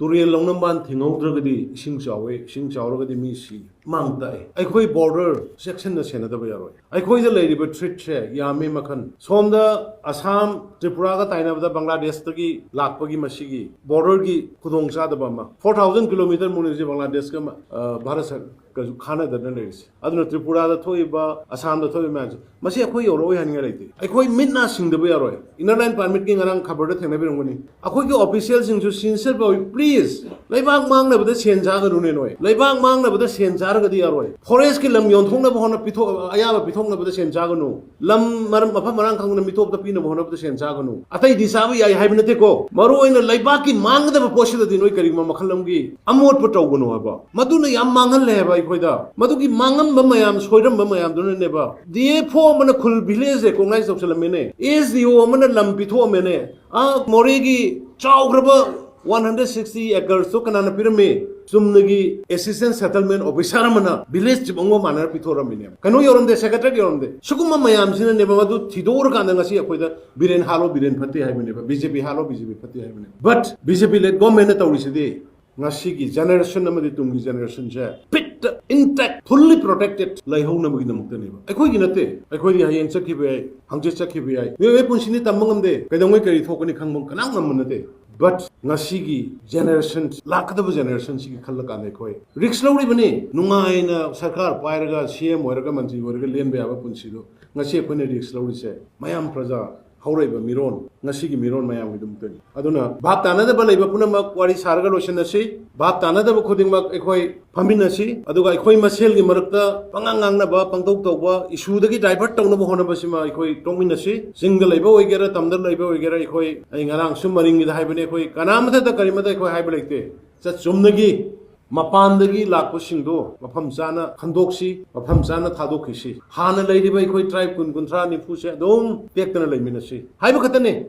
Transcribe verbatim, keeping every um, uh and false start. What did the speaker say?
ꯇꯨꯔꯦꯜ ꯂꯧꯅ ꯃꯥꯟ ꯊꯤꯡꯍꯧꯗ꯭ꯔꯒꯗꯤ ꯏꯁꯤꯡ ꯆꯥꯎꯋꯦ, ꯏꯁꯤꯡ ꯆꯥꯎꯔꯒꯗꯤ ꯃꯤ ꯁꯤ꯫ ꯃꯥꯡ ꯇꯥꯛꯑꯦ꯫ ꯑꯩꯈꯣꯏ ꯕꯣꯔꯗꯔ ꯆꯦꯛꯁꯤꯟꯅ ꯁꯦꯟꯅꯗꯕ ꯌꯥꯔꯣꯏ꯫ ꯑꯩꯈꯣꯏꯗ ꯂꯩꯔꯤꯕ ꯊ꯭ꯔꯤꯠꯁꯦ ꯌꯥꯝꯃꯤ ꯃꯈꯜ꯫ ꯁꯣꯝꯗ ꯑꯁꯥꯝ, ꯇ꯭ꯔꯤꯄꯨꯔꯥꯒ ꯇꯥꯏꯅꯕꯗ ꯕꯪꯒ꯭ꯂꯥꯗꯦꯁꯇꯒꯤ ꯂꯥꯛꯄꯒꯤ ꯃꯁꯤꯒꯤ ꯕꯣꯔꯗꯔꯒꯤ ꯈꯨꯗꯣꯡꯆꯥꯗꯕ ꯑꯃ꯫ Four thousand kilometer ꯃꯨꯛꯅꯤ ꯍꯧꯖꯤꯛ ꯕꯪꯒ꯭ꯂꯥꯗꯦꯁꯀ, ꯑ, ꯚꯥꯔꯠ ꯁꯔꯀꯥꯔꯁꯨ ꯈꯥꯅꯗꯅ ꯂꯩꯔꯤꯁꯦ꯫ ꯑꯗꯨꯅ ꯇ꯭ꯔꯤꯄꯨꯔꯥꯗ ꯊꯣꯛꯏꯕ, ꯑꯁꯥꯝꯗ ꯊꯣꯛꯏꯕ ꯃꯌꯥꯝꯁꯦ, ꯃꯁꯤ ꯑꯩꯈꯣꯏ ꯌꯧꯔꯛꯑꯣꯏ ꯍꯥꯏꯅꯤꯡꯉꯥꯏ ꯂꯩꯇꯦ꯫ ꯑꯩꯈꯣꯏ ꯃꯤꯠ ꯅꯥ ꯁꯤꯡꯗꯕ ꯌꯥꯔꯣꯏ꯫ Inner Line Permitꯀꯤ ꯉꯔꯥꯡ ꯈꯕꯔꯗ ꯊꯦꯡꯅꯕꯤꯔꯝꯒꯅꯤ꯫ ꯑꯩꯈꯣꯏꯒꯤ officialꯁꯤꯡꯁꯨ sincere ꯑꯣꯏ, please꯫ ꯂꯩꯕꯥꯛ ꯃꯥꯡꯅꯕꯗ ꯁꯦꯟ ꯆꯥꯒꯅꯨꯅꯦ ꯅꯣꯏ꯫ ꯂꯩꯕꯥꯛ ꯃꯥꯡꯅꯕꯗ ꯁꯦꯟ ꯆꯥꯔꯒꯗꯤ ꯌꯥꯔꯣꯏ꯫ Forestꯀꯤ ꯂꯝ ꯌꯣꯟꯊꯣꯛꯅꯕ ꯍꯣꯠꯅ-, ꯄꯤꯊꯣꯛ-, ꯑꯌꯥꯕ ꯄꯤꯊꯣꯛꯅꯕꯗ ꯁꯦꯟ ꯆꯥꯒꯅꯨ꯫ ꯂꯝ ꯃꯔꯝ, ꯃꯐꯝ ꯃꯔꯥꯡ ꯈꯪꯗꯅ ꯃꯤꯇꯣꯞꯇ ꯄꯤꯅꯕ ꯍꯣꯠꯅꯕꯗ ꯁꯦꯟ ꯆꯥꯒꯅꯨ꯫ ꯑꯇꯩꯗꯤ ꯆꯥꯕ ꯌꯥꯏ ꯍꯥꯏꯕ ꯅꯠꯇꯦꯀꯣ꯫ ꯃꯔꯨ ꯑꯣꯏꯅ ꯂꯩꯕꯥꯛꯀꯤ ꯃꯥꯡꯒꯗꯕ ꯄꯣꯠꯁꯤꯗꯗꯤ ꯅꯣꯏ ꯀꯔꯤꯒꯨꯝꯕ ꯃꯈꯜ ꯑꯃꯒꯤ ꯑꯃꯣꯠꯄ ꯇꯧꯒꯅꯨ ꯍꯥꯏꯕ꯫ ꯃꯗꯨꯅ ꯌꯥꯝ ꯃꯥꯡꯍꯜꯂꯦ ꯍꯥꯏꯕ ꯑꯩꯈꯣꯏꯗ꯫ ꯃꯗꯨꯒꯤ ꯃꯥꯡꯉꯝꯕ ꯃꯌꯥꯝ, ꯁꯣꯏꯔꯝꯕ ꯃꯌꯥꯝꯗꯨꯅꯅꯦꯕ꯫ DFO ꯑꯃꯅ ꯈꯨꯜ village recognize ꯇꯧꯁꯜꯂꯝꯃꯦꯅꯦ꯫ SDO ꯑꯃꯅ ꯂꯝ ꯄꯤꯊꯣꯛꯑꯝꯃꯦꯅꯦ꯫ ꯑꯥ, ꯃꯣꯔꯦꯒꯤ ꯆꯥꯎꯈ꯭ꯔꯕ one hundred sixty acresꯇꯣ ꯀꯅꯥꯅ ꯄꯤꯔꯝꯃꯤ? ꯆꯨꯝꯅꯒꯤ assistant settlement officer ꯑꯃꯅ village chief ꯑꯃꯒ ꯃꯥꯟꯅꯔ ꯄꯤꯊꯣꯔꯝꯃꯤꯅꯦ꯫ ꯀꯩꯅꯣ ꯌꯧꯔꯝꯗꯦ, secretariat ꯌꯧꯔꯝꯗꯦ꯫ ꯁꯤꯒꯨꯝꯕ ꯃꯌꯥꯝꯁꯤꯅꯅꯦꯕ ꯃꯗꯨ ꯊꯤꯗꯣꯛꯎꯔꯀꯥꯟꯗ ꯉꯁꯤ ꯑꯩꯈꯣꯏꯗ ꯕꯤꯔꯦꯟ ꯍꯥꯠꯂꯣ, ꯕꯤꯔꯦꯟ ꯐꯠꯇꯦ ꯍꯥꯏꯕꯅꯦꯕ, BJP ꯍꯥꯠꯂꯣ, BJP ꯐꯠꯇꯦ ꯍꯥꯏꯕꯅꯦꯕ꯫ But BJP led governmentꯅ ꯇꯧꯔꯤꯁꯤꯗꯤ ꯉꯁꯤꯒꯤ generation ꯑꯃꯗꯤ ꯇꯨꯡꯒꯤ generationꯁꯦ ꯐꯤꯠꯇ, intact, fully protected ꯂꯩꯍꯧꯅꯕꯒꯤꯗꯃꯛꯇꯅꯦꯕ꯫ ꯑꯩꯈꯣꯏꯒꯤ ꯅꯠꯇꯦ꯫ ꯑꯩꯈꯣꯏꯗꯤ ꯍꯌꯦꯡ ꯆꯠꯈꯤꯕ ꯌꯥꯏ, ꯍꯪꯆꯤꯠ ꯆꯠꯈꯤꯕ ꯌꯥꯏ꯫ ꯃꯤꯑꯣꯏꯕꯒꯤ ꯄꯨꯟꯁꯤꯅꯤ ꯇꯝꯕ ꯉꯝꯗꯦ꯫ ꯀꯩꯗꯧꯉꯩ ꯀꯔꯤ ꯊꯣꯛꯀꯅꯤ ꯈꯪꯕ ꯀꯅꯥꯝ ꯉꯝꯕ ꯅꯠꯇꯦ꯫ But ꯉꯁꯤꯒꯤ generation, ꯂꯥꯛꯀꯗꯕ generationꯁꯤꯒꯤ ꯈꯜꯂꯀꯥꯟꯗ ꯑꯩꯈꯣꯏ risk ꯂꯧꯔꯤꯕꯅꯤ꯫ ꯅꯨꯡꯉꯥꯏꯅ ꯁꯔꯀꯥꯔ ꯄꯥꯏꯔꯒ, CM ꯑꯣꯏꯔꯒ, ꯃꯟꯇ꯭ꯔꯤ ꯑꯣꯏꯔꯒ ꯂꯦꯟꯕ ꯌꯥꯕ ꯄꯨꯟꯁꯤꯗꯣ ꯉꯁꯤ ꯑꯩꯈꯣꯏꯅ risk ꯂꯧꯔꯤꯁꯦ ꯃꯌꯥꯝ ꯄ꯭ꯔꯖꯥ, ꯍꯧꯔꯛꯏꯕ ꯃꯤꯔꯣꯟ, ꯉꯁꯤꯒꯤ ꯃꯤꯔꯣꯟ ꯃꯌꯥꯝꯒꯤꯗꯃꯛꯇꯅꯤ꯫ ꯑꯗꯨꯅ ꯚꯥꯞ ꯇꯥꯅꯗꯕ ꯂꯩꯕ ꯄꯨꯝꯅꯃꯛ ꯋꯥꯔꯤ ꯁꯥꯔꯒ ꯂꯣꯏꯁꯤꯟꯅꯁꯤ꯫ ꯚꯥꯞ ꯇꯥꯅꯗꯕ ꯈꯨꯗꯤꯡꯃꯛ ꯑꯩꯈꯣꯏ ꯐꯝꯃꯤꯟꯅꯁꯤ, ꯑꯗꯨꯒ ꯑꯩꯈꯣꯏ ꯃꯁꯦꯜꯒꯤ ꯃꯔꯛꯇ ꯄꯉꯥꯡ ꯉꯥꯡꯅꯕ, ꯄꯪꯇꯧ ꯇꯧꯕ, issueꯗꯒꯤ divert ꯇꯧꯅꯕ ꯍꯣꯠꯅꯕꯁꯤꯃ ꯑꯩꯈꯣꯏ ꯇꯣꯛꯃꯤꯟꯅꯁꯤ꯫ ꯆꯤꯡꯗ ꯂꯩꯕ ꯑꯣꯏꯒꯦꯔꯥ, ꯇꯝꯗ ꯂꯩꯕ ꯑꯣꯏꯒꯦꯔꯥ, ꯑꯩꯈꯣꯏ, ꯑꯩ ꯉꯔꯥꯡꯁꯨ ꯃꯔꯤꯡꯒꯤꯗ ꯍꯥꯏꯕꯅꯤ, ꯑꯩꯈꯣꯏ ꯀꯅꯥꯃꯊꯛꯇ ꯀꯔꯤꯃꯇ ꯑꯩꯈꯣꯏ ꯍꯥꯏꯕ ꯂꯩꯇꯦ꯫ ꯆꯠ ꯆꯨꯝꯅꯒꯤ ꯃꯄꯥꯟꯗꯒꯤ ꯂꯥꯛꯄꯁꯤꯡꯗꯣ ꯃꯐꯝ ꯆꯥꯅ ꯈꯟꯗꯣꯛꯁꯤ, ꯃꯐꯝ ꯆꯥꯅ ꯊꯥꯗꯣꯛꯈꯤꯁꯤ꯫ ꯍꯥꯟꯅ ꯂꯩꯔꯤꯕ ꯑꯩꯈꯣꯏ tribe ꯀꯨꯟ, ꯀꯨꯟꯊ꯭ꯔꯥ, ꯅꯤꯐꯨꯁꯦ ꯑꯗꯨꯝ ꯇꯦꯛꯇꯅ ꯂꯩꯃꯤꯟꯅꯁꯤ ꯍꯥꯏꯕ ꯈꯛꯇꯅꯤ꯫